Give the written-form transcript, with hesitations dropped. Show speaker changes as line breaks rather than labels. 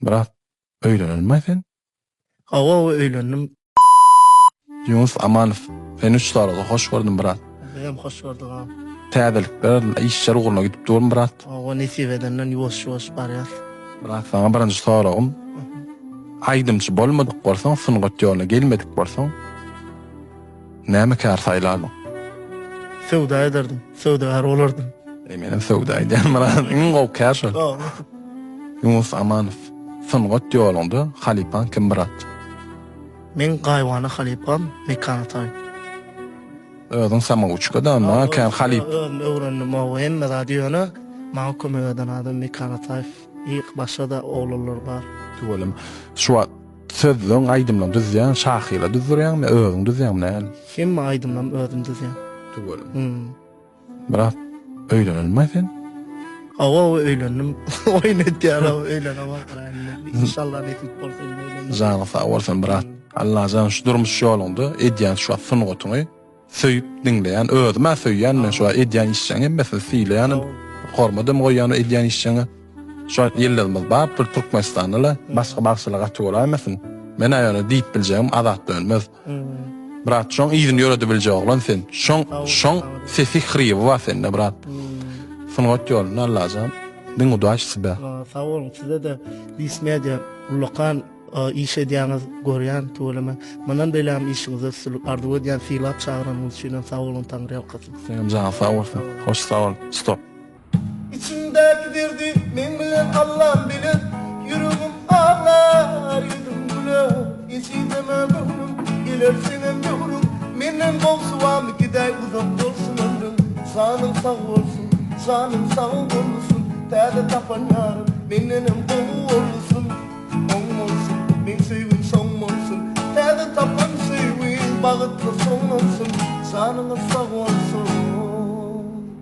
Brat, öýlenenmi sen?
Hawa, hawa öýlendim.
Ýunus Amanow, seni üç soragda hoş gördüm brat.
Bizem hoş gördük agam.
Täzelikler, işler ugruna gidip durmy brat?
Hawa, nesip edenden ýuwaş-ýuwaş barýas.
Brat, saňa birinji soragym. Aýdymçy bolmadyk bolsaň, sungat ýoluna gelmedik bolsaň, näme kär saýlardyň?
Söwda ederdim, söwdagär bolardym.
Eý, menem söwda edýän brat. Iň gowy kär şol. Ýunus Amanow, sungat ýoluňda halypaň kim brat?
Meň gaýybana halypam Mekan Ataýew.
Özüň samouçka-da onda kän halyp.
Özüm öwrendim oba hemme zady ýöne maňa kömek eden adam Mekan Ataýew i başga-da oglanlar bar.
Tüweleme. Şu wagt sözleň aýdymlaň düzýäň şahyra düzdürýäňmi özüň düzýäňmi nähili?
Hemme aýdymlamy özüm düzýän.
Tüweleme. Brat öýlenenmi sen?
Hawa hawa öýlendim. Oýun etýän hawa öýlenemok indi. Inşallah nesip bolsa indi öýlenerin.
Janyň sag bolsun brat. Allajan şu durmuş ýoluňda edýän şu wagt sungatyňy söýüp diňleýän özüm-ä söýýän men şu wagt edýän işjeň hemmesini sylaýanam hormadam goýýan edýän işjeňe. Şu wagt ýyldyzymyz bar bir Türkmenistanda-la başga bagşylar gaty göräýmesin. Men-ä ýöne diýip biljegim Azat Dönmez. Brat şoň yzyny ýöredibiljek oglan sen. Şoň şoň sesi hryby bar sende brat. Sungat ýolunda Allajan diň udaç sibe.
Sag boluň sizede Lis Media ullakan iş edýäňiz görýän tüweleme. Mundan beýlägem işiňizde üstünlik arzuw edýän sylap çagyranyňyz üçinem sag boluň Taňryýalkasyn.
Seňem janyň sag bolsun. Hoş sag bol. Stop.
Içimdäki derdi meň bilen Allam biler Ýüregim aglar, ýüzüm güler Ejizleme göwnüm, geler seňem döwrüň Menden gowsy barmy gidäý uzak bolsun ömrüň Janyň sag bolsun, janyň sag bolsun Täze tapan ýarym mendenem gowy bolsun Oň bolsun, meň söýgim soň bolsun Täze tapan söýgiň bagtly soňlansyn Janyňyz sag bolsun.